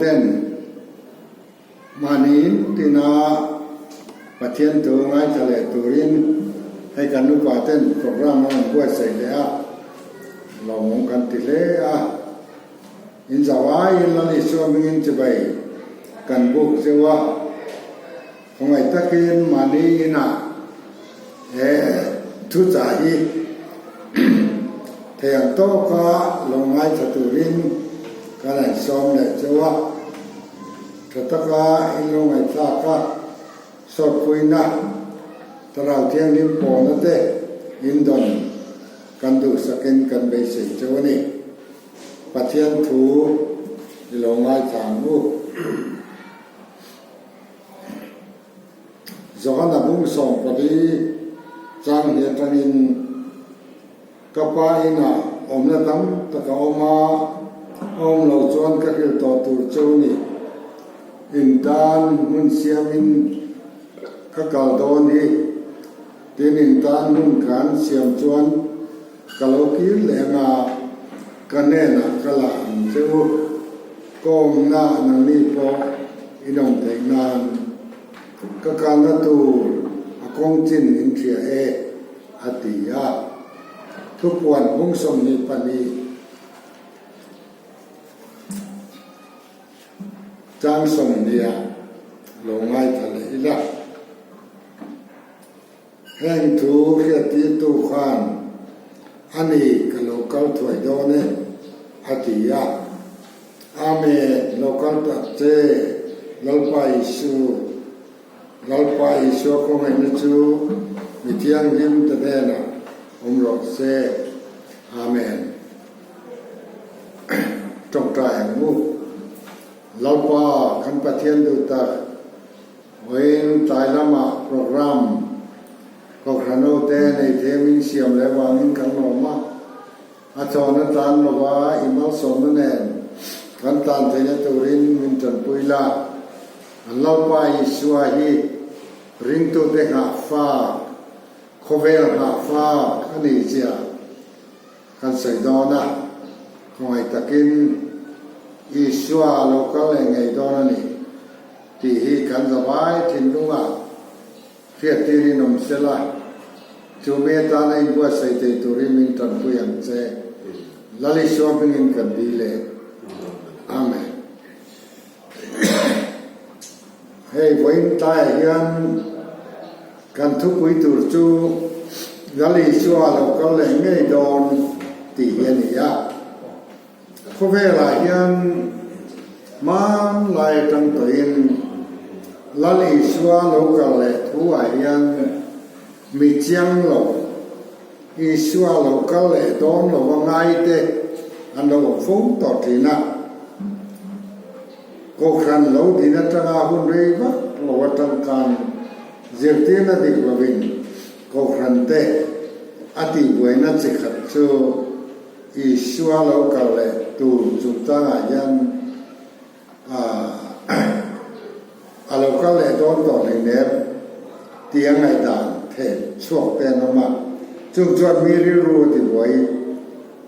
ten mahni in tina Pathian thu ngaithla leh turin hei kan upa ten program an rawn buatsaih leh a, lawmawm kan ti hle a. In zau aiin Lal Isua hmingin chibai kan buk zeuh a, khawngaih takin mahni inah he thuchah hi thei ang tawka lo ngaithla turin kan han sawm leh zeuh a, tha taka in lo ngaihthlak a, sawtpuina Thlarau Thianghlim pawlna te in dawn kan duhsakin kan beisei cheu a ni. Pathian thu i lo ngaithla ang u. Johana bung 14 chang hi atangin ka pa inah awmna tam tak a awm a, a awm lo chuan ka hrilh tawh tur cheu ni. In tan hmun siamin ka kal dawn hi, tin in tan hmun kan siam chuan Ka lo kir leh anga ka hnenah ka la ang che u, ka awmna nangni pawh in awm theih nan ka kalna tur a kawng chin in hria e, a ti a. Thupuan hmung 22. Chang 20 ah lo ngaithla leh ila. Heng thu hriattirtu khan a ni ka lo kal thuai dawn e, a ti a. Amen, lo kal tak che, Lalpa Isu. Lalpa Isua khawngaihna chu mi thianghlim te hnenah awm rawh se. Amen. Tawngtai ang u. Lalpa kan Pathian duh tak. Vawiin tlai lamah program Kohhran hote nei themin siam leh vangin kan lawm a, a chawhna tlan lova i malsawmna nen kan tlan theihna turin min tanpui la. An Lalpa Isua hi ringtute nghahfak, khawvel nghahfak a nih zia kan sawi dawn a, khawngaih takin Isua lo kal leh ngei dawn a ni tih hi kan zavai thinlungah hriattirin awm se la, chu mi atana inbuatsaih thei turin min tanpui ang che. Lal Isua hmingin kan dil e. Amen. Hei vawiin tlaiah hian kan thupui tur chu Lal Isua lo kal leh ngei dawn tih hi a ni a. Khawvelah hian hmanlai atang tawhin Lal Isua lo kal leh thuah hian mi chiang lo, Isua lo kal leh dawn lo a ngaite an lo awm fo tawh thin a. Kohhran lo din atanga hun rei vak lo atang khan zirtirna dik lovin Kohhran te a tihbuaina chi khat chu Isua lo kal leh tur chungchangah hian a lo kal leh dawn tawh hleinem tih a ngaihdan theh chhuak te an awm a, chung chuan mi rilru a tibuai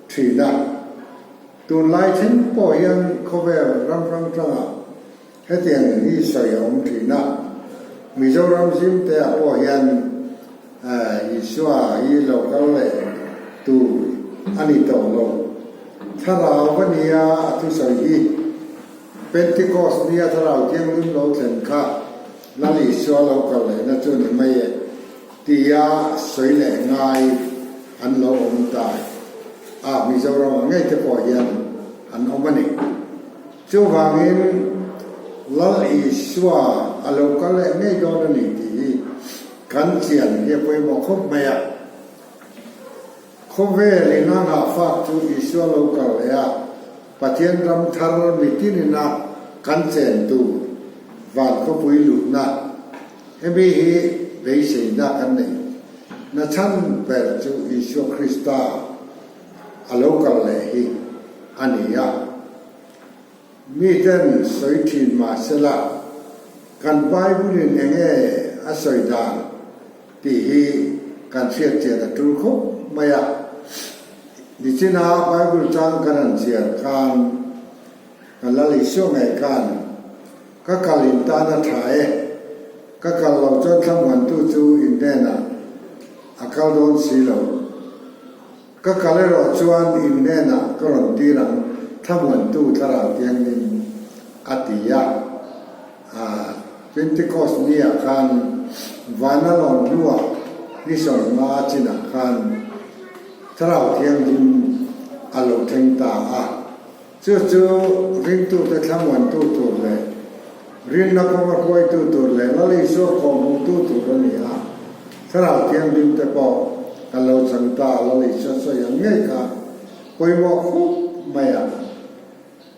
thin a. Tunlai thleng pawh hian khawvel ram hrang hrangah hetiang hi sawi a awm thin a, Mizoram zimteah pawh hian Isua hi lo kal leh tur a ni tawh lo. Thlarau a nia a thusawi hi. Pentecost nia Thlarau Thianghlim lo thlen kha Lal Isua lo kal lehna chu ni mai e tia sawi leh ngai an lo awm ta a, Mizoram ah ngei te pawh hian an awm a ni. Chuvangin Lal Isua a lo kal leh ngei dawn a ni tih hi kan chian hi a pawimawh khawp mai a. Khawvel in a nghahfak chu Isua lo kal leh a, Pathian ram thar mitin ina kan chen tur van khawpui luhna hemi hi beiseina kan nei. Na chhan ber chu Isua Krista a lo kal leh hi a ni a. Miten sawi thin mah sela, kan Bible-in eng nge a sawi dan tih hi kan hriat chian a tul khawp mai a. Nichina Bible chang kan han chhiar khan. Ka Lal Isua ngei khan ka kal in tan a tha e, ka kal lo chuan thlamuantu chu in hnenah a kal dawn si lo. Ka kal erawh chuan in hnenah ka rawn tir ang thlamuantu thlarau thianghlim a ti a. Pentecost ni ah khan vana lawn hnuah ni sawmnga chinah khan Thlarau Thianghlim a lo thleng ta a. Chu chu ringtute thlamuantu tur leh rinna kawnga hruaitu tur leh Lal Isua khawhmuhtu tur a ni a. Thlarau Thianghlim te pawh kan lo chang ta a, Lal Isua sawi ang ngei kha pawimawh khawp mai a.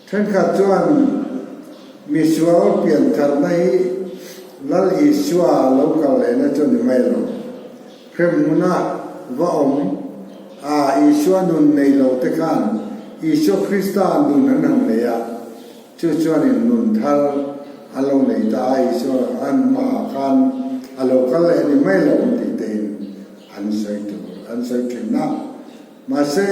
Thenkhat chuan misual piantharna hi Lal Isua lo kal lehna chu ni mai lo. Hremhmuna va awm a Isua nun nei lo te khan Isua Krista nun an han nei a, chu chuanin nun thar a lo nei ta a, Isua an hmaah khan a lo kal leh ni mai lo ang tih tein an sawi tur an sawi thin a. Mahse.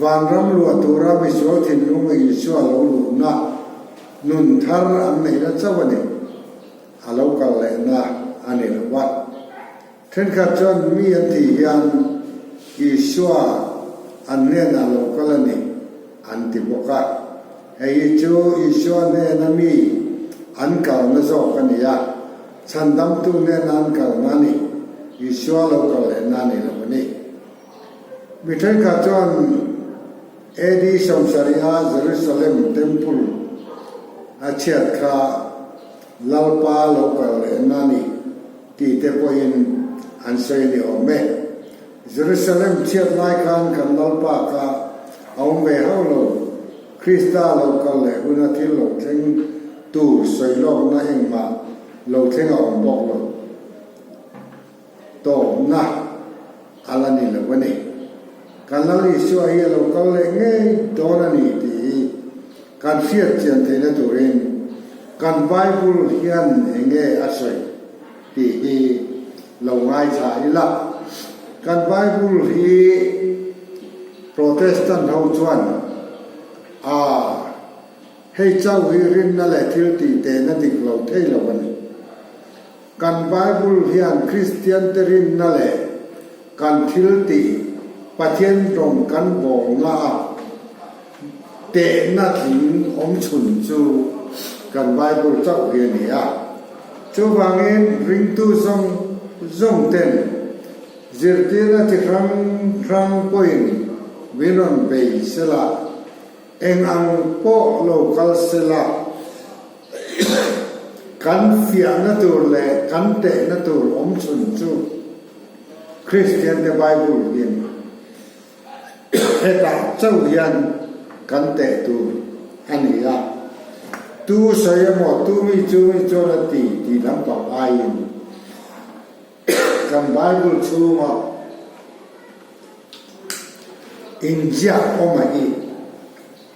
Vanram luah tura misual thinlung Isua lo luhna nun thar an neihna chauh a ni. A lo kal lehna a ni lo va. Thenkhat chuan mi an tih hian Isua an hnenah lo kal a ni an ti bawk a. Hei hi chu Isua hnena mi an kalna zawk a ni a, chhandamtu hnena an kalna a ni, Isua lo kal lehna a ni lo a ni. Mi thenkhat chuan AD 70 a Jerusalem Temple a chhiat kha Lalpa lo kal lehna a ni tih te pawhin an sawi ni awm e. Jerusalem chhiat lai khan kan Lalpa kha a awm ve hauh lo. Krista lo kal leh huna thil lo thleng tur sawi lawkna engmah lo thleng a awm bawk lo. Tawpna a la ni lo a ni. Kan Lal Isua hi a lo kal leh ngei dawn a ni tih hi kan hriat chian theihna turin kan Bible hian eng nge a sawi tih hi lo ngaithla ila. Kan Bible hi Protestant ho chuan a hei chauh hi rinna leh thil tih tehna dik lo thei lo a ni. Kan Bible hian Kristiante rinna leh kan thil tih Pathian rawng kan bawlna a tehna tling awm chhun chu kan Bible chauh hi a ni a. Chuvangin ringtu zawng zawng ten zirtirna chi hrang hrang pawhin min rawn bei sela, eng ang pawh lo kal sela, Kan fiahna tur leh kan tehna tur awm chhun chu Kristiante Bible hian hetah chauh hian kan teh tur a ni a. Tu sawi emaw, tu mi chu mi chuan a ti tih lampang aiin kan Bible chhunga inziak awm a hi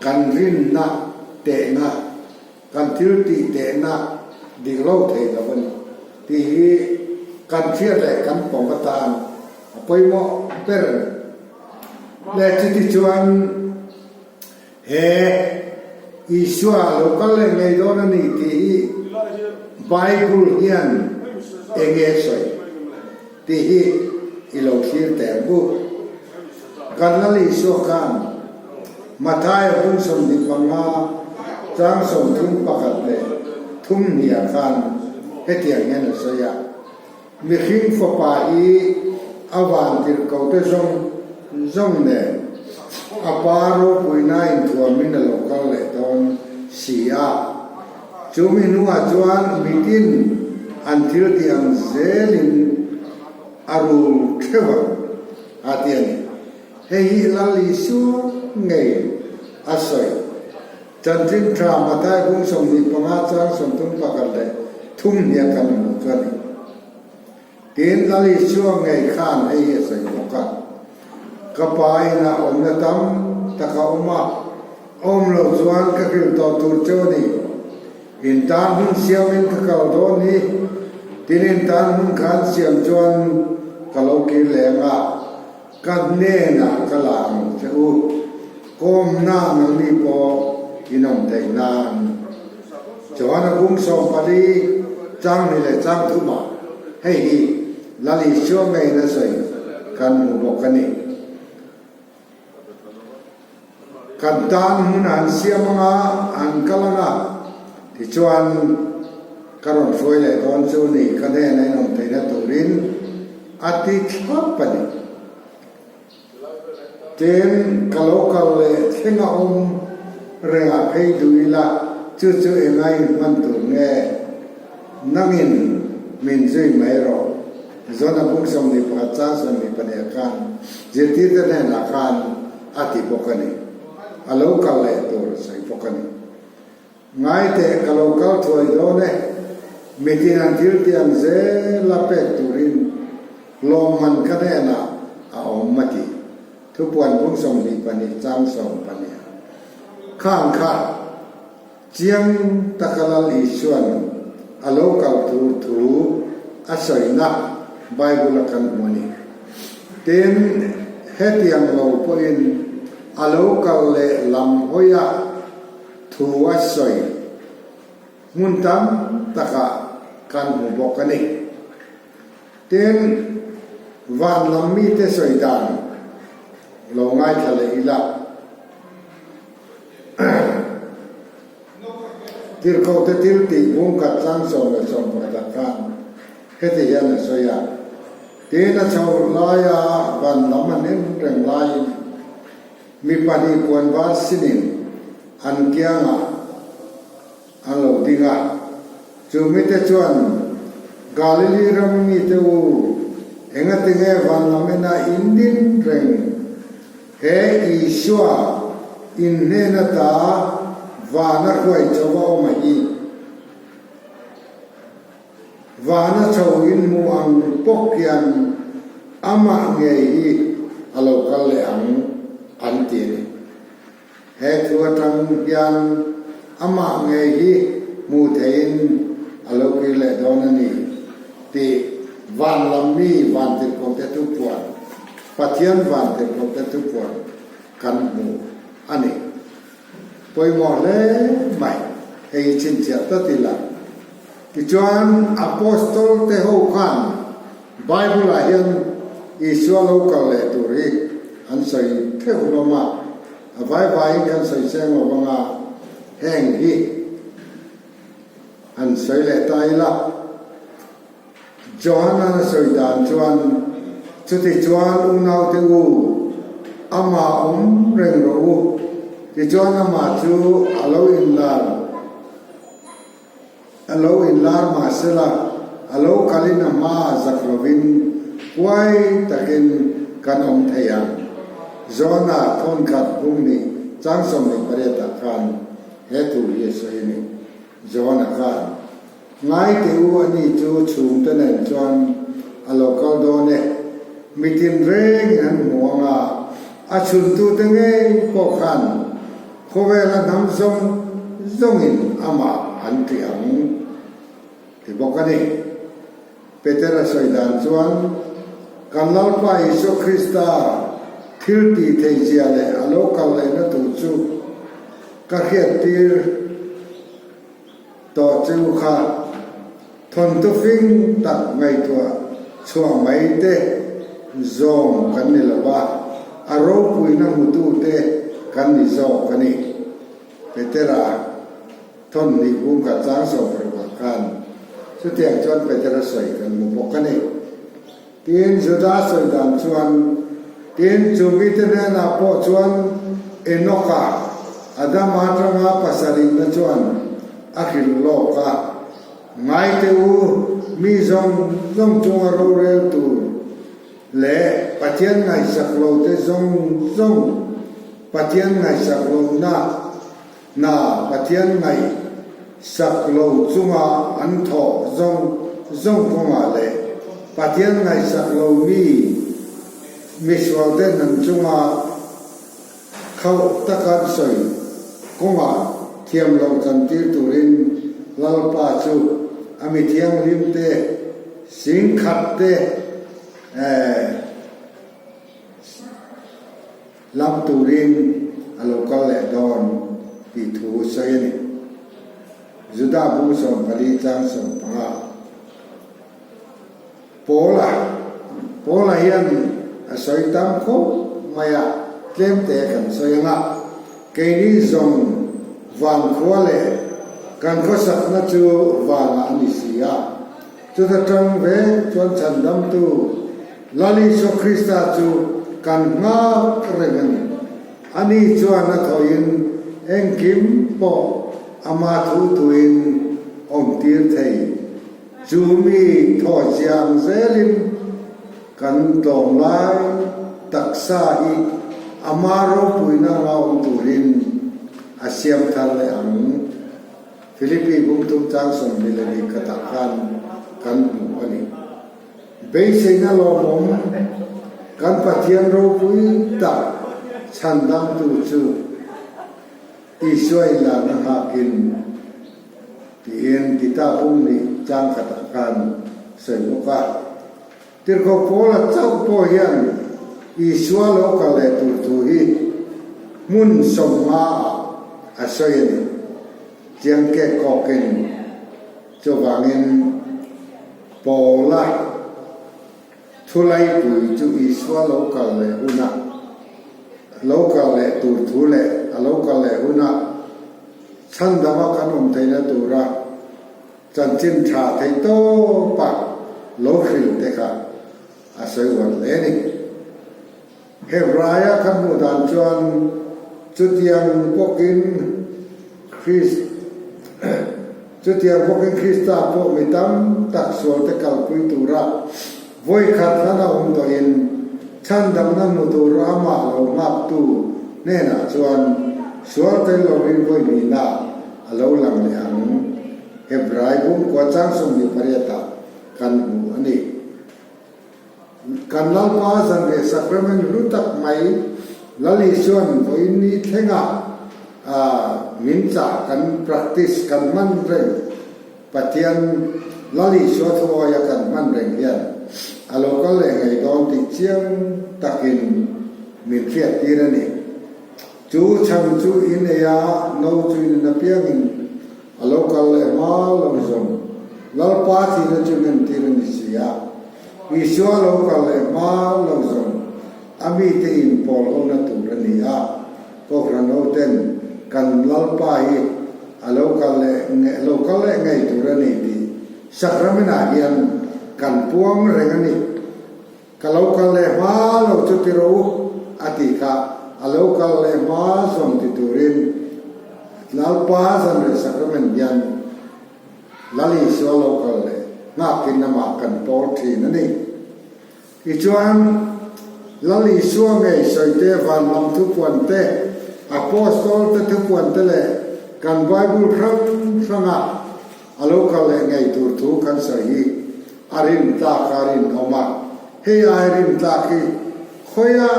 Kan rinna tehna, kan thil tih tehna dik lo thei lo a ni tih hi kan hriat leh kan pawm atan a pawimawh ber a ni. Le chuti chuan he Isua lo kal leh ngei dawn a ni tih hi Bible hian eng nge sawi tih hi i lo thlir teh ang u. Kan Lal Isua khan Mathaia bung 25 chang 31 leh thum hniah khan hetiang hian a sawi a, Mihring fapa hi a vantirhkote zawng zawng nen a pa ropuina inthuamin a lo kal leh dawn si a. Chu mi hnuah chuan mitin an thil tih ang zelin a rul theuh ang a ti a ni. Hei hi Lal Isua ngei a sawi. Chanchin tha Mathai bung 25 chang 31 leh thum hnia kan hmuh chu a ni. Tin, Lal Isua ngei khan hei hi a sawi bawk a, Ka pa inah awmna tam tak a awm a, awm lo chuan ka hrilh tawh tur cheu a ni. In tan hmun siamin ka kal dawn hi, tin in tan hmun khan siam chuan ka lo kir leh ang a, Ka hnenah ka la ang che u. Kawmna nangni pawh in awm theih nan. Johana bung 14 chang ni leh chang thumah hei hi Lal Isua ngeiin a sawi kan hmu bawk a ni. Kan tan hmun an siam anga an kal anga tichuan ka rawn hruai leh dawn chu ni ka hnena in awm theihna turin a ti thlap a ni. Tin, ka lo kal leh thleng a awm rengah phei duh ila chu chu engai hman tur nge? Nangin min zui mai rawh. Zona bung 21 chang 22 ah khan zirtirte hnenah khan a ti bawk a ni. A lo kal leh tur a sawi bawk a ni. Ngai teh ka lo kal thuai dawn e, mitin an thil tih ang zel a pek turin lawmman ka hnenah a awm a ti. Thupuan bung 22 chang 10 ah khan kha Chiang taka Lal Isua'n a lo kal tur thu a sawina Bible a kan hmu a ni. Tin, hetiang lo pawhin a lo kal leh lam hawia thu a sawi hmun tam takah kan hmu bawk a ni. Tin, van lam mite sawi dan lo ngaithla leh ila. Tirhkohte thil tih bung khat chang 11 ah khan heti hian a sawi a, Tin a chho laia van lam an en reng laiin mi pahnih puan var sinin an kiangah an lo ding a. Chu mite chuan, Galili ram mite u, engatinge van lam ena in din reng? He Isua in hnen ata vana hruai chauh a awm a hi. Vana chho in hmu ang bawk hian amah ngei hi a lo kal leh ang an ti a ni. He thu atang hian amah ngei hi hmuh theihin a lo kir leh dawn a ni tih van lam mi vantirhkohte thupuan, Pathian vantirhkohte thupuan kan hmu a ni. Pawimawh hle mai, hei hi chhinchhiah tlat ila. Tichuan, Apostol te ho khan Bible-ah hian Isua lo kal leh tur hi an sawi theuh hlawm a, a vai vaiin kan sawi seng lo vang a, heng hi an sawi leh ta ila. Johana a sawi dan chuan, Chutichuan unaute u, amah awm reng rawh u, tichuan amah chu a lo inlar. A lo inlar mahsela, a lo kalin a hma zak lovin huai takin kan awm thei ang. Jona thawnkhat bung nih chang 18 ah khan he thu hi a sawi a ni. Jona khan, Ngai teh u a ni chu chhungte nen chuan a lo kal dawn e. Mitin rengin an hmu ang a, a chhuntute ngei pawh khan Khawvela hnam zawng zawngin amah an tih ang ti bawk a ni. Petera sawi dan chuan, Kan Lalpa Isua Krista thil tih theihzia leh a lo kal lehna tur chu ka hriattir tawh che u kha. Thawnthu fing tak ngaihtuah chhuah mai te zawm kan ni lo va, a ropuina hmutute kan ni zawk a ni. Petera thawn hnih bung khat chang 16 ah khan chutiang chuan Petera sawi kan hmu bawk a ni. Tin, Juda sawi dan chuan, Tin, chu mite hnenah pawh chuan Enoka, Adama atanga pasarihna chuan a hrilh lawk a, Ngaite u, mi zawng zawng chunga rorel tur leh Pathian ngaihsak lote zawng zawng Pathian ngaihsak lohna hna Pathian ngaihsak lo chunga an thawh zawng zawng kawngah leh Pathian ngaihsak lo mi misualten an chunga khauh taka an sawi kawngah thiam lo chantir turin Lalpa chu a mi thianghlimte singkhatte eh lam turin a. A lo kal leh dawn tih thu sawi a ni. Juda bung 14 chang 15. Paula, Paula hian a sawi tam khawp mai a, tlem te kan sawi ang a, keini zawng van khua leh kan khawsakna chu vanah a ni si a, chuta tang vek chuan chhandamtu Lal Isua Krista chu kan nghak reng a ni. Ani chuan a thawhin engkim pawh ama thu tuin awmtir thei. Chu mi thaw chiang zelin kan tlawm lai taksa hi ama ropuina anga awm turin a siam thar leh ang. Philippi bungthum chang 22 khatah khan kan hmu a ni. Beiseina lawmawm kan Pathian ropui tak chhandamtu chu Isua inlarna nghakin Tiin Tita pum nih chang khatah khan sawi bawk a. Tirhkoh Paula chauh pawh hian Isua lo kal leh tur thu hi hmun 50 ah a sawi a ni. Chiang kek kawkin chuvangin Paula thulaipui chu Isua lo kal leh huna lo kal leh tur thu leh a lo kal leh huna Chhandama kan awm theihna tura chanchin tha theih tawpa lo hrilh te kha a sawi uar hle a ni. Hebraia kan hmuh dan chuan chutiang bawkin Krist chutiang bawkin Krista pawh mi tam tak sualte kalpui tura vawikhat hlan a awm tawhin chhandamna hmu tur amah lo nghaktu hnenah chuan sual tel lovin vawi hnihna a lo lang leh ang. Hebrai bungkua chang 28 ah kan hmu a ni. Kan Lalpa zanriah sacrament hlu tak mai Lal Isuan vawiin ni thlenga min chah kan practice kan hman reng Pathian Lal Isua thuawia kan hman reng hian a lo kal leh ngei dawn tih chiang takin min hriat tir a ni. Chu chhan chu in ei a, no chu in in apiangin a lo kal leh hma lo zawng Lalpa thihna chu ngentir a ni si a. Isua lo kal leh hma lo zawng a mite in pawl hona tur a ni a. Kohhran hoten kan Lalpa hi a lo kal leh lo kal leh ngei tur a ni tih Sacrament-ah hian kan puang reng a ni. Ka lo kal leh hma lo chu ti rawh u, a tih kha a lo kal leh hma zawng ti turin Lalpa zanriah Sacrament hian Lal Isua lo kal leh nghakin amah kan pawl thin a ni. Tichuan, Lal Isua ngei sawite van lam thupuan te, Apostol te thupuan te leh kan Bible hrang hranga a lo kal leh ngei tur thu kan sawi hi a rin tlak a rinawm a, hei ai rin tlak hi khawiah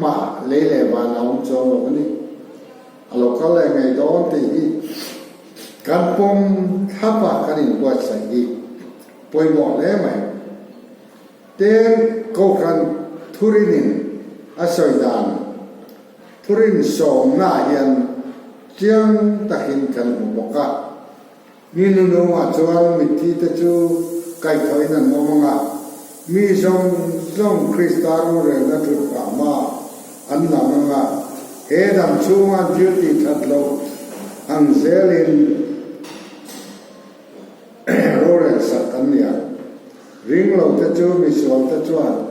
mah lei leh van a awm chuang lo a ni. A lo kal leh ngei dawn tih hi kan pawm thlap a, kan inbuatsaih hi pawimawh hle mai. Ten Kohhran thurinin a sawi dan thurin sawmnaah hian chiang takin kan hmu bawk a. Mi nunungah chuan mitthi te chu kaihthawhin an awm ang a, mi zawng zawng Krista rorelna thut pah hma an lang ang a, he dam chhunga an thil tih that loh ang zelin rorel sak an ni ang. Ring lo te chu misual te chuan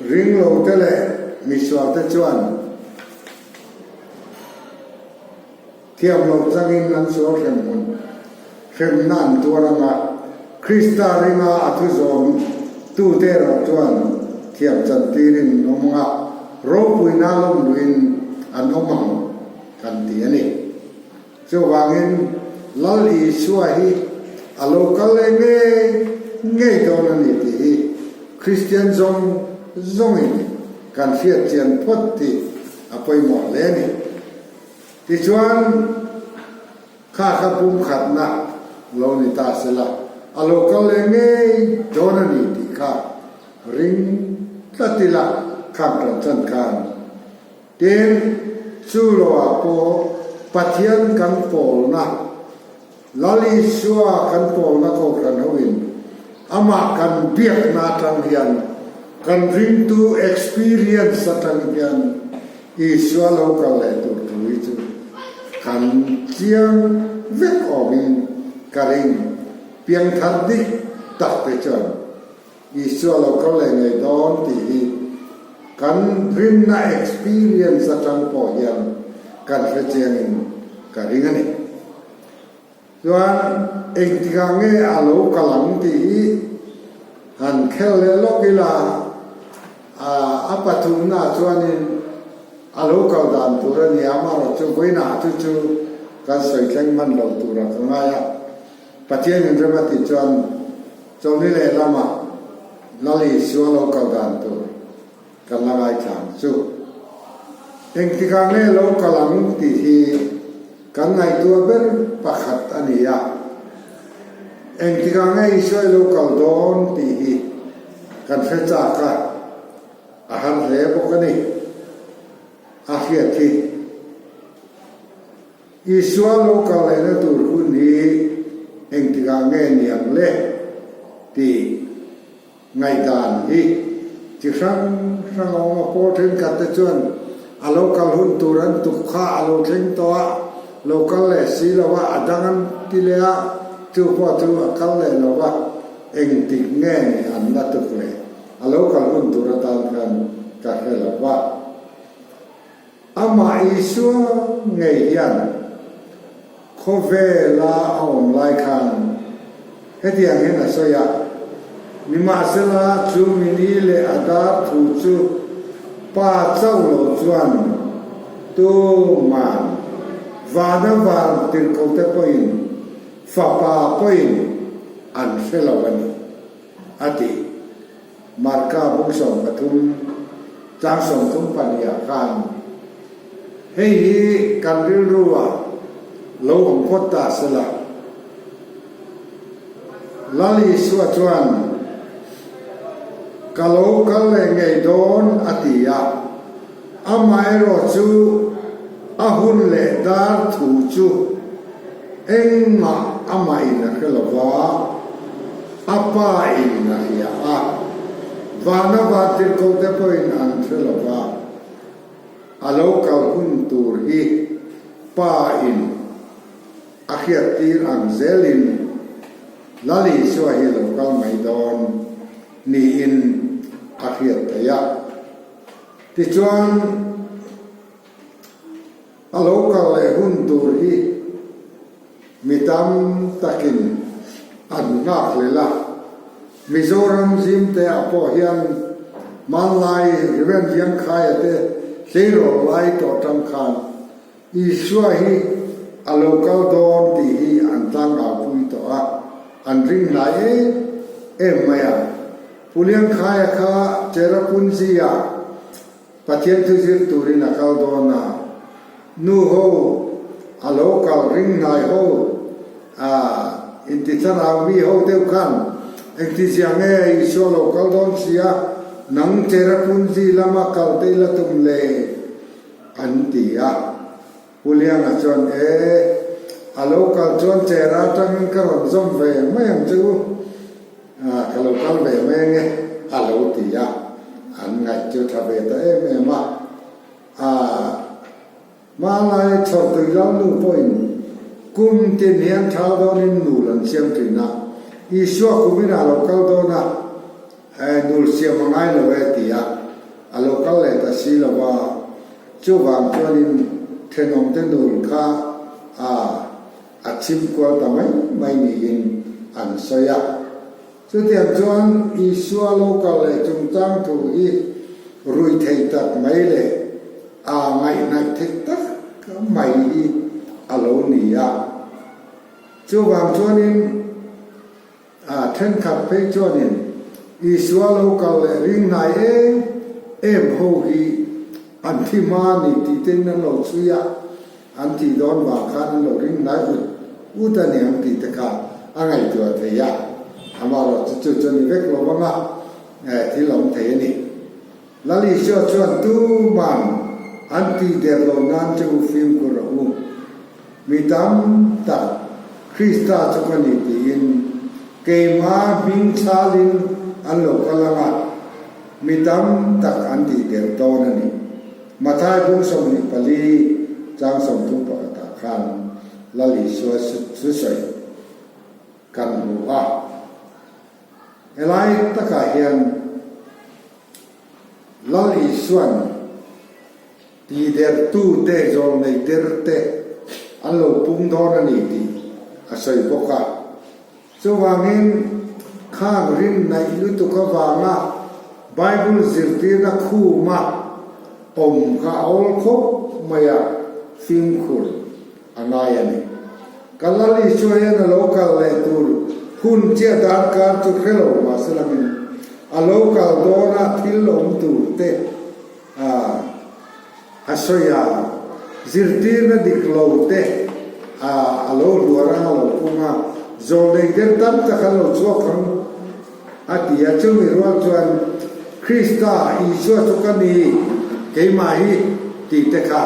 ring lo te leh misual te chuan Thiam lo changin an sual hrem hmun hremna an tuar ang a, Krista ringa a thu zawm tute erawh chuan thiam chantirin an awm ang a, ropuina lawmluin an awm ang kan ti a ni. Chuvangin Lal Isua hi a lo kal leh ngei ngei dawn a ni tih hi Kristian zawng zawngin kan hriat chian phawt tih a pawimawh hle a ni. Tichuan, kha kha pumkhatna lo ni ta sela, a lo kal leh ngei dawn a ni tih kha ring tlat ila, khang ṭan chan khan. Tin, chu loah pawh Pathian kan pawlna, Lal Isua kan pawlna Kohhran hoin amah kan biakna atang hian, kan ringtu experience atang hian Isua lo kal leh tur thu hi chu kan chiang vek awmin ka ring. Piangthar dik tak te chuan Isua lo kal leh ngei dawn tih hi kan rinna experience atang pawh hian kan hre chiangin ka ring a ni. Chuan engtikah nge a lo kal ang tih hi han khel leh lawk ila, a pathumna chuanin a lo kal dan tur a ni a, amaherawhchu vawiinah chu chu kan sawi thleng hman lo turah ka ngai a. Pathian in rem a tih chuan chawlhni lehlamah Lal Isua lo kal dan tur kan la ngaithla ang chu. Engtikah nge lo kal ang tih hi kan ngaihtuah ber pakhat a ni a. Engtikah nge Isua i lo kal dawn tih hi kan hre chak a, a har hle bawk a ni. A hriat hi. Isua lo kal lehna tur hun hi engtikah nge ni ang le tih ngaihdan hi chi hrang hrang a awm a, pawl thenkhat te chuan a lo kal hun tur an tuk kha a lo thleng tawh a, lo kal leh si lo a, a dang an ti leh a, chu pawh chu a kal leh lo va, engtik nge ni an la tuk leh a lo kal hun tur atan khan ka hre lo va. Amah Isua ngei hian khawvela a awm lai khan hetiang hian a sawi a, Nimahsela chu mini leh a dar thu chu Pa chauh lo chuan tuman vana van tirhkote pawhin Fapa pawhin an hre lo a ni, a ti. Marka bung 13 chang 34 ah khan hei hi kan rilru ah lo awm phawt ta se la. Lal Isua chuan ka lo kal leh ngei dawn a ti a, amaherawh chu a hun leh dar thu chu engmah amah in a hre lo va, A pa in a hria a, vana vantirhkoh te pawhin an hre lo va, a lo kal hun tur hi pa in a hriattir ang zelin Lal Isua hi lo kal mai dawn niin a hriat theih a. Tichuan, a lo kal leh hun tur hi Mi tam takin an nghak hlel a, Mizoram zimte ah pawh hian hmanlai Rev. Liangkhaia te tleirawl lai tawh atang khan Isua hi a lo kal dawn tih hi an tlangau pui tawh a, an ring hnai em em mai a. Pu Liangkhaia kha Cherrapunji ah Pathian thu zir turin a kal dawn a, nu ho a lo kal ring hnai ho a inti thlarau mi ho deuh khan engtizia nge Isua lo kal dawn si a, nang Cherrapunji lama kal te ila tum le an ti a. Pu Lianga chuan e, a lo kal chuan Chera atangin ka rawn zawm ve mai ang che u, ka lo kal ve mai ange a lo ti a, an ngaih chu tha ve ta em em a. Hmanlai chhawrtui lalnu pawhin kum tin hian thal dawnin nul an siam thin a, Isua kumin a lo kal dawn a, nul siam a ngai lo e ti a, a lo kal leh ta si lo va. Chuvang chuanin thenawmte nul kha a a chim kual ta mai mai niin an sawi a. Chutiang chuan Isua lo kal leh chungchang thu hi rui thei tak mai leh a ngaihhnaih theih tak mai hi a lo ni a. Chuvang chuanin A thenkhat phei chuanin Isua lo kal leh ring hnai em em ho hi an thi hma a ni tih tein an lo chhui a, an thih dawn vang khan an lo ring hnai ut ut a ni ang tih te kha a ngaihtuah thei a, amaherawh chu chu chu a ni vek lo vang a, thil awm thei a ni. Lal Isua chuan tuman. An tih der lo nan che u fimkhur rawh u. Mi tam tak Krista chu ka ni tiin keimah hming chhalin an lo kal ang a, mi tam tak an tih der dawn a ni. Mathai bung 24 chang 31 ah khan Lal Isua thusawi kan hmu a. Helai takah hian Lal Isua'n tidertute, zawlnei derte an lo pung dawn a ni tih a sawi bawk a. Chuvangin khang rin naih lutuk avanga Bible zirtirna khuma awm kha a awl khawp mai a, fimkhur a ngai a ni. Ka Lal Isua hian a lo kal leh tur hun chiah darkar chu hre lo mahse langin a lo kal dawna thil awm tur te a sawi a, zirtirna dik lo te a lo hluar ang a lo pung a, zawlnei der tam tak an lo chhuak ang a ti a, chumi rual chuan Krista Isua chu ka ni keimah hi tih te kha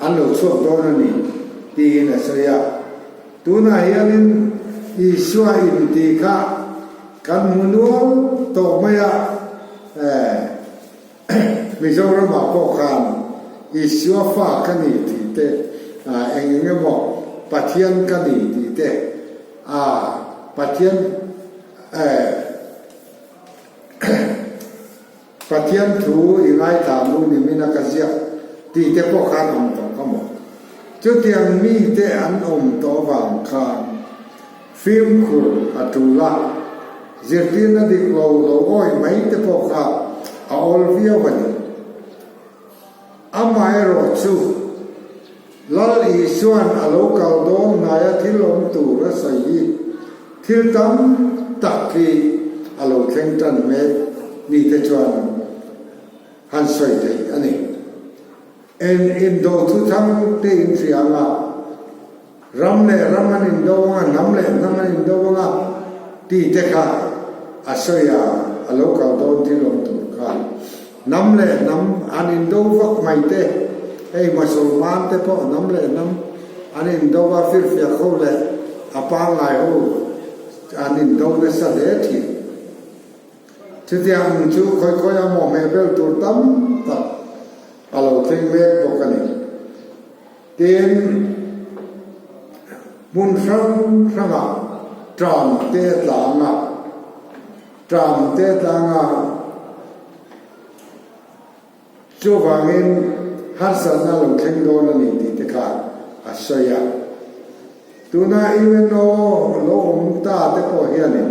An lo chhuak dawn a ni, tiin a sawi a. Tunah hianin Isua inti kha kan hmu nual tawh mai a, Mizoramah pawh khan Isua fa ka ni tih te, eng eng emaw Pathian ka ni tih te, Pathian Pathian thu i ngaithla mu ni min a ka ziak tih te pawh khan awm tawh ka maw? Chutiang mite an awm tawh avang khan fimkhur a tul a, zirtirna dik lo lo awih mai te pawh kha a awl viau a ni. Amaherawh chu Lal Isua'n a lo kal dawn hnaia thil awm tur a sawi hi thil tam tak hi a lo thleng tan mek ni te chuan han sawi theih a ni. En indo thuthang te in hria anga ram leh ram an indo anga hnam leh hnam an indo anga tih te kha a sawi a, a lo kal dawn thil awm tur kha. Hnam leh hnam an indo vak mai te, hei Mosolman te pawh hnam leh hnam an indo a, firfiak ho leh a pangngai ho an indo nasa hle thin. Chutiang ang chu khawi khawi a maw hmeh bel tur tam tak a lo thleng mek bawk a ni. Tin, hmun hrang hrangah tram te a tlang a. Tram te tlanga chuvangin harsatna lo thleng dawn a ni tih te kha a sawi a. Tuna UNO lo awm ta te pawh hianin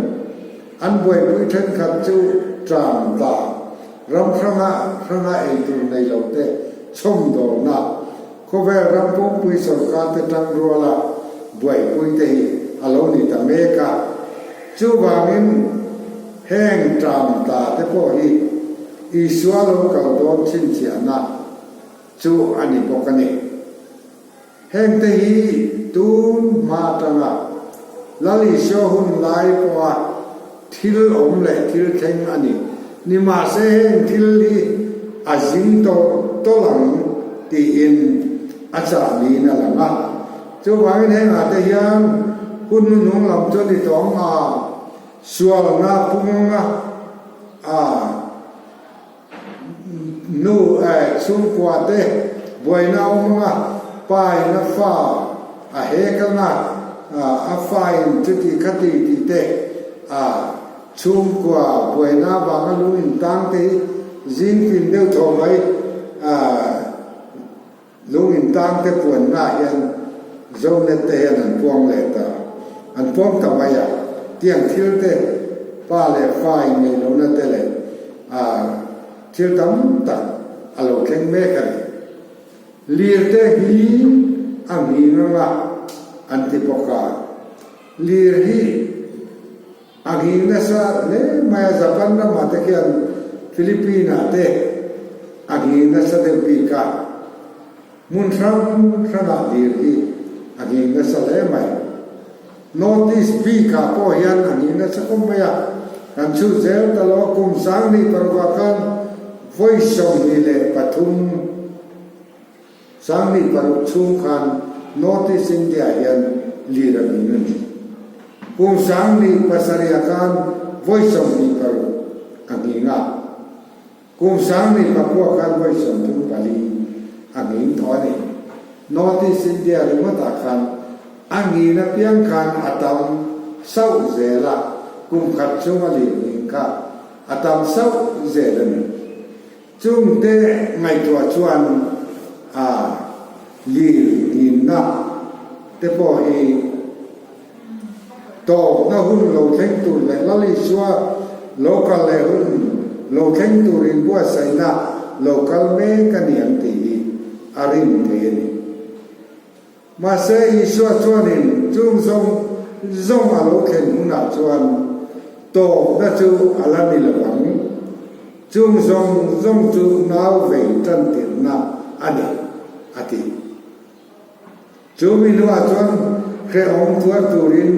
an buaipui thenkhat chu tram ta ram hranga hranga eitur nei lo te chhawmdawlna khawvel ram pumpui sorkar te tangruala buaipui te hi a lo ni ta mek a. Chuvangin, heng ṭam ta te pawh hi Isua lo kal dawn chhinchhiahna chu a ni bawk a ni. Hengte hi tun hma atanga Lal Isua hun lai pawha thil awm leh thil thleng a ni. Nimahse heng thil hi a zing tawlh tawlh ang tiin a chah niin a lang a. Chuvangin hengah te hian hun hnuhnung lam chu ni tawh ang a, sualna punga a nu eh chhungkua te buaina a awm ang a, pa in a fa a hek ang a, a fa in chuti khati tih te a chhungkua buaina avanga lung intang te hi zing tin deuh thaw mai a. Lung intang te puanna ah hian Zonet te hian an puang leh ta, an puang ta mai a, tiang thil te pa leh fa in nei lohna te leh ah thil tam tak a lo thleng mek a ni. Lir te hi a nghing anga an ti bawk a, lir hi A nghing nasa hle mai a, Japan ramah te khian Philippine ah te a nghing nasa deuh bik a, hmun hrang hrangah lir hi a nghing nasa hle mai. North East bikah pawh hian a nghing nasa khawp mai a, kan chhut zel ta lo a, kum 2005 ah khan vawi 23. 26 chhung khan North East India hian lir a nghing a ni. Kum 17 ah khan vawi 26 a nghing a. Kum 19 khan vawi 34 a nghing tawh a ni. North East India ringawtah khan a nghin apiang khan a tam sauh zel a, kum khat chhunga lir nghing kha a tam sauh zel a ni. Chungte ngaihtuah chuan a lir nghinna te pawh hi tawpna hun lo thleng tur leh Lal Isua lo kal leh hun lo thleng tur inbuatsaihna lo kal mek a ni ang tih hi a rin thei a ni. Mahse, Isua chuanin chung zawng zawng a lo thlen hunah chuan tawpna chu a la ni lo ang. Chung zawng zawng chu nau vei tantirhna a ni, a ti. Chu mi hnuah chuan hrehawm tuar turin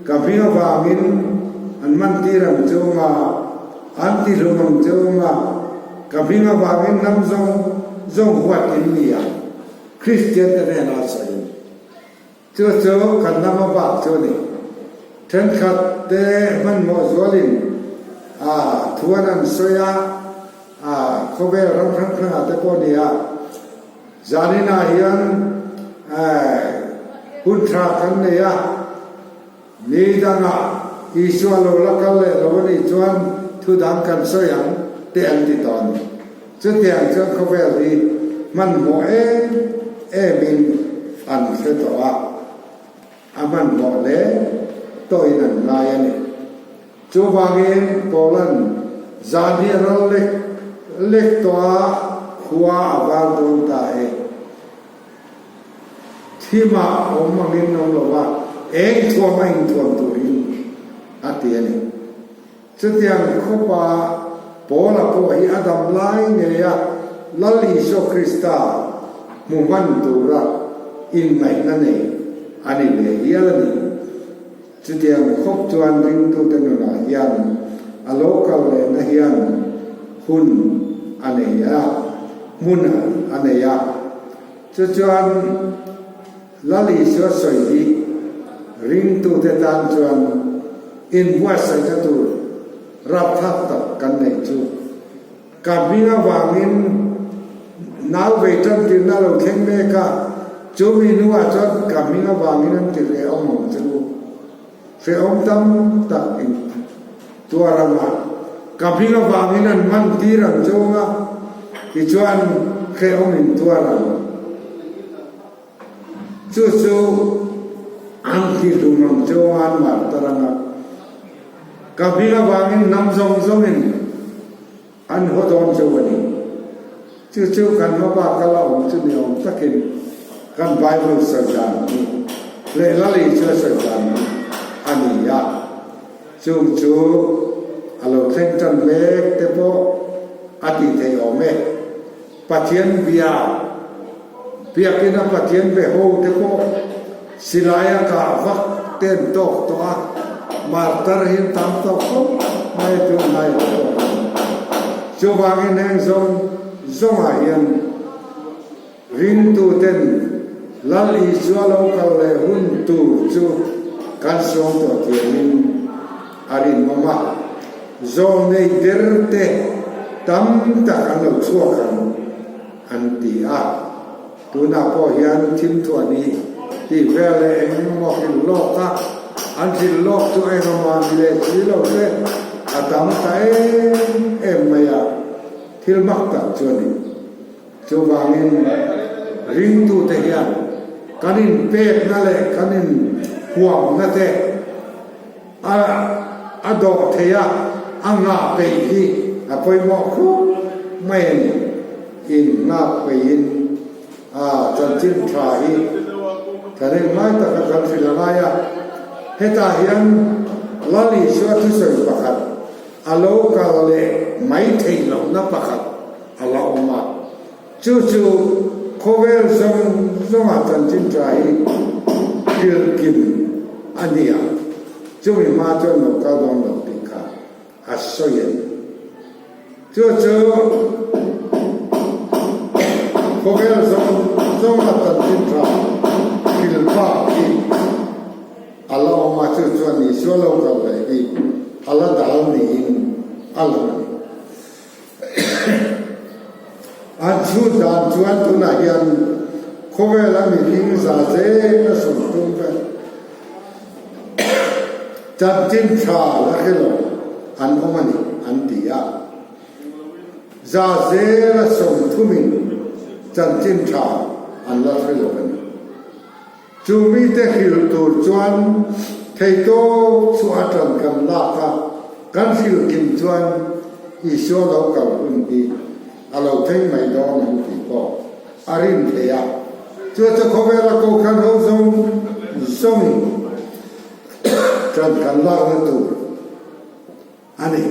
ka hming avangin an mantir ang chung a, an tihlum ang chung a, ka hming avangin hnam zawng zawng huat in ni ang. Kristian te hnenah a sawi. Chu chu kan hnam a bak chu a ni. Thenkhat te hmanhmawh zualin a thu an han sawi a, a khawvel ram hrang hrangah te pawh a ni a. Zaninah hian hun tha kan nei a, ni dangah Isua lo la kal leh lo a nih chuan thu dang kan sawi ang te an ti tawh a ni. Chutiang chuan khawvel hi hmanhmawh em emin an hre tawh a, a hmanhmawh hle tawhin an ngai a ni. Chuvangin Paula'n zan hi a ral lek lek tawh a, khua a var dawn ta e. Thimah awm angin awm lo va, eng thuam a inthuam turin a ti a ni. Chutiang khawpa Paula pawh hi a dam lai ngeia Lal Isua Krista hmu hman tura inngaihna nei a ni ve hial a ni. Chutiang khawp chuan ringtute nunah hian a lo kal lehna hian hun a nei a, hmun a nei a. Chu chuan Lal Isua sawi hi ringtute tan chuan inbuatsaihna tur rapthlak tak kan neih chu. Ka hming avangin nau vei tantirna lo thleng mek a, chumi hnuah chuan ka hming avangin an ti hrehawm ang chu. Hrehawm tam tak in tuar ang a, ka hming avangin an man tir ang chu ang a, tichuan hrehawm in tuar ang. Chu chu an ti hlum ang chu ang a, an mar tar ang a. Ka hming avangin hnam zawng zawngin an haw dawn chu a ni. Chu chu kan hmabak a la awm chu ni awm takin kan Bible sawi dan hi leh Lali chu a sawi dan hi a ni a. Chung chu a lo thleng tan mek te pawh a tih theih awm e. Pathian bia, biakina Pathian be ho te pawh silai a kah vak te an tawk tawh a, martar hi an tam tawh khawp mai a tunlai ah pawh hian. Chuvangin heng zawng zawngah hian ringtuten Lal Isua lo kal leh hun tur chu kan sawm tawh thiamin a rinawm a. Zawlnei der te tam tak an lo chhuak ang an ti a. Tunah pawh hian thimthuah ni tih vel leh eng emaw hrilh lawk a, an hrilh lawk chu eng emaw ni leh si lo te a tam ta em em mai a, thil mak tak chu a ni. Chuvangin ringtute hian kan inpekna leh kan inhuamna te a a dawh thei a, a nghah peih hi a pawimawh khawp mai a ni. Innghak peihin a chanchin tha hi thahnem ngai taka kan hrilh a ngai a. Hetah hian Lal Isua thusawi pakhat a lo kal leh mai theih lohna pakhat a la awm a, chu chu khawvel zawng zawnga chanchin tha hi hrilh kim a ni a, chumi hma chuan lo kal dawn lo tih kha a sawi a ni. Chu chu khawvel zawng. zawnga chanchin tha thil bak hi a la awm a, chu chuan Isua lo kal leh hi a la dal niin a lang a ni. An chhut dan chuan tunah hian khawvela mihring za zel a sawm tum vek. Chanchin tha la hre lo an awm a ni an ti a. Za zela 30 in chanchin tha an la hre lo a ni. Chu mite hrilh tur chuan theitawp chu a tan kan lak a, kan hrilh kim chuan Isua lo kal hun hi a lo thleng mai dawn an tih pawh a rin theih a. Chu chu khawvela kohhran ho zawng zawngin tan kan lakna tur a ni.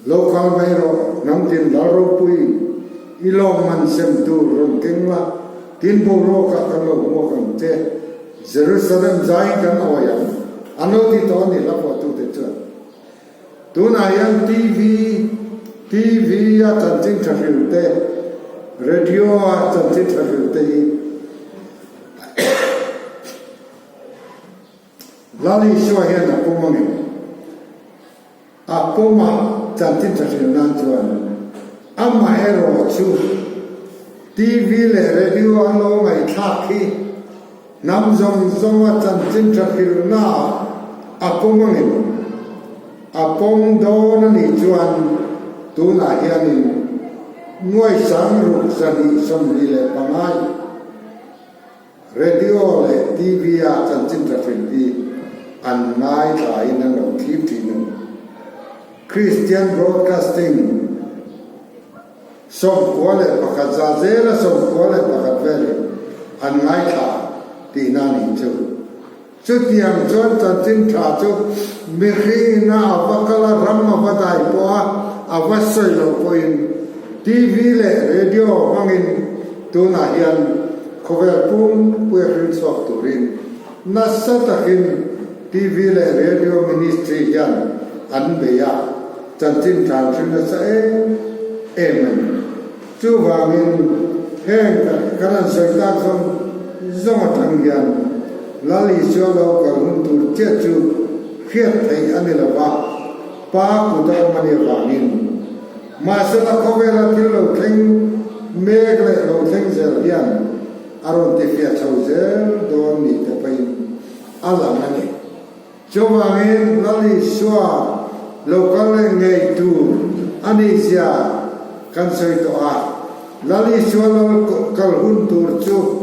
Lo kal mai rawh, hnamtin lal ropui i lawmman sem tur rawn keng la, tin boruakah kan lo hmuak ang che. Jerusalem zaiin kan awi ang, an lo ti tawh a ni hla pawhtute chuan. Tunah hian TV, TV a chanchin tha hril te, radio a chanchin tha hril te hi Lal Isua hian a pawm ang em? A pawma chanchin tha hrilh nan chuan amaherawh chu TV leh radio an lo ngaihthlak hi hnam zawng zawnga chanchin tha hrilhnaah a pawm angin a pawm dawn a nih chuan tunah hianin nuai sangruk 225 Radio leh TV a chanchin tha hrim hi an ngaithlain an lo thlir thin a ni. Christian Broadcasting 91 za zela 91 velin an ngaithla tihna a nih chu. Chutiang chuan chanchin tha chu mihringina a va kal a, ram a va dai pawh a, a va sawi loh pawhin TV leh radio hmangin tunah hian khawvel pumpuia hrilh chhuak turin nasa takin TV leh radio ministry hian an bei a, chanchin tha an hrilh nasa em em a ni. Chuvangin heng kan han sawi tak zawng zawng atang hian Lal Isua lo kal hun tur chiah chu hriat theih a ni lo va, Pa kut a awm a nih avangin. Mahsela khawvela thil lo thleng mek leh lo thleng zel hian a rawn tifiah chho zel dawn ni te pawhin a lang a ni. Chuvangin Lal Isua lo kal leh ngei tur a nih zia kan sawi tawh a. Lal Isua lo kal hun tur chu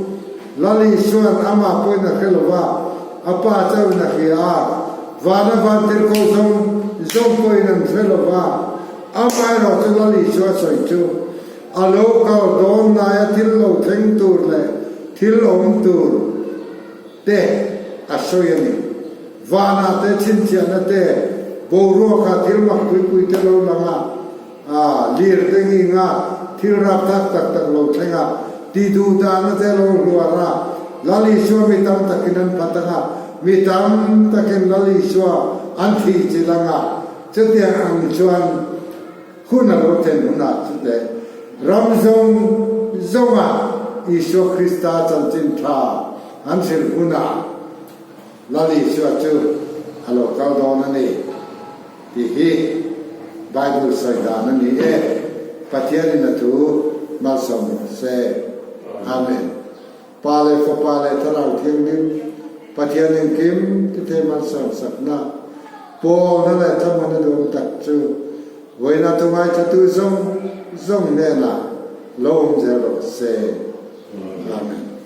Lal Isua'n amah pawhin a hre lo va, a Pa chauhin a hria a, vana vantirhkoh zawng zawng pawhin an hre lo va, amaherawh chu Lal Isua sawi chu a lo kal dawn laia thil lo thleng tur leh thil awm tur te a sawi a ni. Vanah te chhinchhiahna te, boruakah thil mak puipui te lo lang a, aa lir te nging a, thil rapthlak tak tak lo thleng a, ti duh dahna te lo hluar a, Lal Isua mi tam takin an phat ang a, mi tam takin Lal Isua an thih chilh ang a, chutiang ang chuan hun a lo thlen hunah chu teh ram zawng zawnga Isua Krista chanchin tha an hrilh hunah Lal Isua chu a lo kal dawn a ni tih hi Bible sawi dan a ni e. Pathianin a thu malsawm rawh se. Amen. Pa leh Fapa leh Thlarau Thianghlim Pathian engkim tithei malsawm sakna pawlna leh thlamuanna duhawm tak chu vawiina thu ngaithatu zawng zawng hnenah lo awm zel rawh se. Amen.